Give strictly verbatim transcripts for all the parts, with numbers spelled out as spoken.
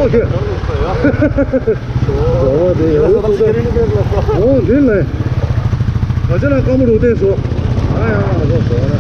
ཟོ་བ་དེ་ཡོད་ཚོད་ད། འོ་འདི་ལས། ག་ཅི་ན་སྐམ་པོ་རུ་བསྟན་སོ། ཨ་ཡང་ང་ཚོ་ཟོ་བ་ན།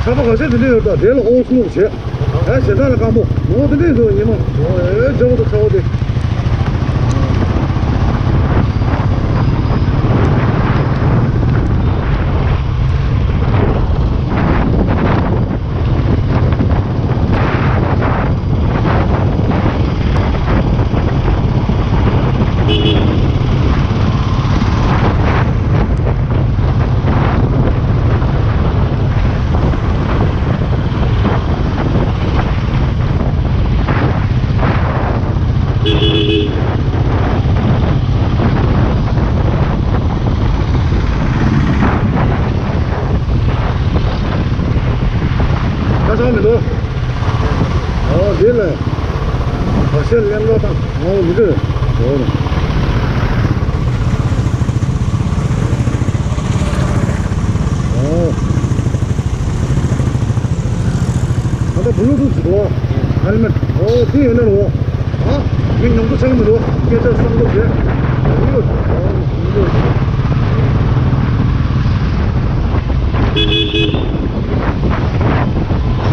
ཚ་པོ་ག་ཚད་དེ་འདྲ་ཡོད་ད། དེ་ལ་ཨོ་སུ་ལུག་བྱེད། ཨ་ཞེ་དྲག་ལ་སྐམ་པོ། ངོ་དེ་འདྲས་འདུག་ཉི་མ། ཨོ་ཨེ་ཇོ་བོ་དང་ཚ་བོ་དེ། ཁ་སང་མི་འདུག་ཨོ་འདི་ལ། བ་ཤ་ལེན་ལོ་དང་། ཨོ་མི་འདུག་ཨོ་ཨོ། ད་ལྟ་བུ་ལུ་ཐུག་ཟེར་བ། ཧེལ་མེད། ཨོ་དེ་ཡོད་ན་རོ། ཨ། མི་ཉུང་པོ་ཆགས་མི་འདུག་སྐད་ཆ་བསམ་བློ་བྱས། ཡོད། ཨོ་ཡོད།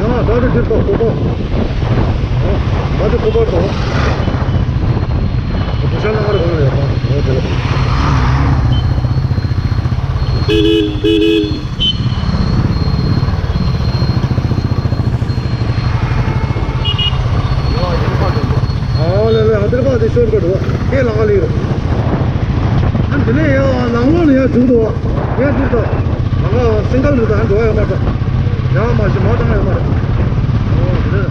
ཡང་ད་རེ་དེ་ལྟ་ཁོ་པ། ཨ། ད་དེ་ཁོ་པ་དང་། བུ་ཤ་ན་ག་རེ་གང་རེད་པ། ཨོ་དེ། ཨ་ལེ་ལེ། ཨ་དེར་པ་དེ་ཤོར་ག་འགྲོ། ཁས་ལེན་ག་ལེ་རེད། ཨ་འདི་ནས་ཡ་ནང་ལོགས་ནས་ཡ་འཇུག་འདུག་ཡ་འདིར་ད། ང་ག་སིང་གལ་རེད་ད། འགྲོ་ཡ་མ་རེད། ཡ་མ་ཤི་མ་བཏང་ཡ་མ་རེད། ཨོ་དེ་རེད།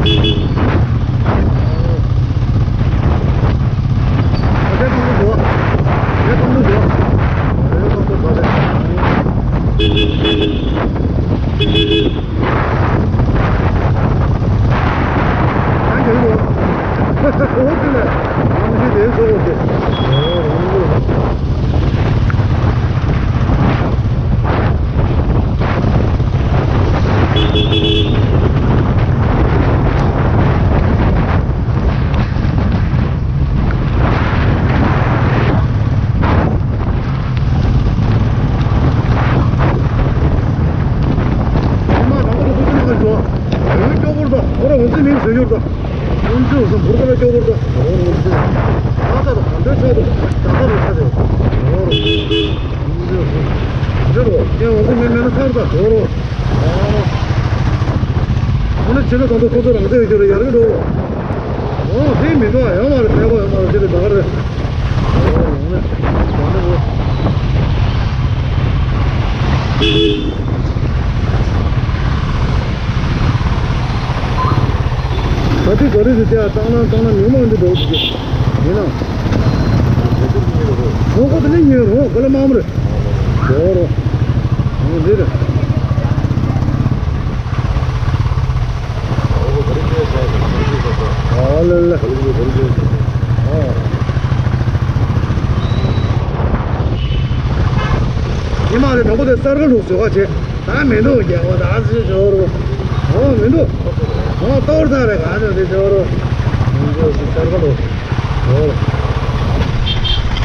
ཉི་མ་དང་པོ་ལ་ཁོ་ཚོ་ནང་ལ་འགྲོ། ཡང་སྐྱོ་པོར་དང་ཁོ་ར་འོ་ཙི་མིང་བཟོས་ཡོད་དང་། ཁོང་ཚོས་སམ་བུར་ཁ་ལ་སྐྱོ་པོར་དང་། ཨོ་རོ་འོ་ཙི། ད་ལྟ་དང་ག་འདྲ་ཆགས་འདུག་ད་ལྟ་རུ་ཆགས་ཡོད། ཨོ་རོ། ཁོང་ཚོས་སམ། འདི་རོ། ཁྱེད་འོ་ཙི་མིང་མེད་ན་ཚར་དང་། ཨོ་རོ། ཨོ་རོ། ཁོ་ནི་ཕྱི་ལ་དང་དུ་ཁོ་ཚོ་རང་བཙན་ཡོད་རྒྱུ་རེད། ཡར་གི་འགྲོ། ཨོ་དེ་མི་འགྲོ། ཡང་མ་རེད། ཕལ་པ་ཡང་མ་རེད། དེ་རེད། ད་ག་རེད། ད་ལྟའི་ག་རེ་ཟེར་ཏེ་བཏང་ན་བཏང་ན་ཉུང་མ་འདི་འགྲོ་གི་ཡིན་ན། ངོ་ཁོ་དེ་ནས་ཉེ་རོ་ག་ལ་མང་མ་རེད། འགྲོ་རོ། ཨོ་འདི་རེད། ཨ་ལེ་ལེ། ཨ། ཉི་མ་རེ་དང་པོ་དེ་གསར་ག་ལུགས་བཟོ་ག་བྱེད། ད་མི་འདུག་རྒྱལ་པོ་ད་སི་ཞོར་རོ། ཨོ་མི་འདུག་ཨོ་གཏོར་ཚར་རེ་ག་ཚོད་དེ་ཞོར་རོ། མི་འདུག་ཁ་ལོ།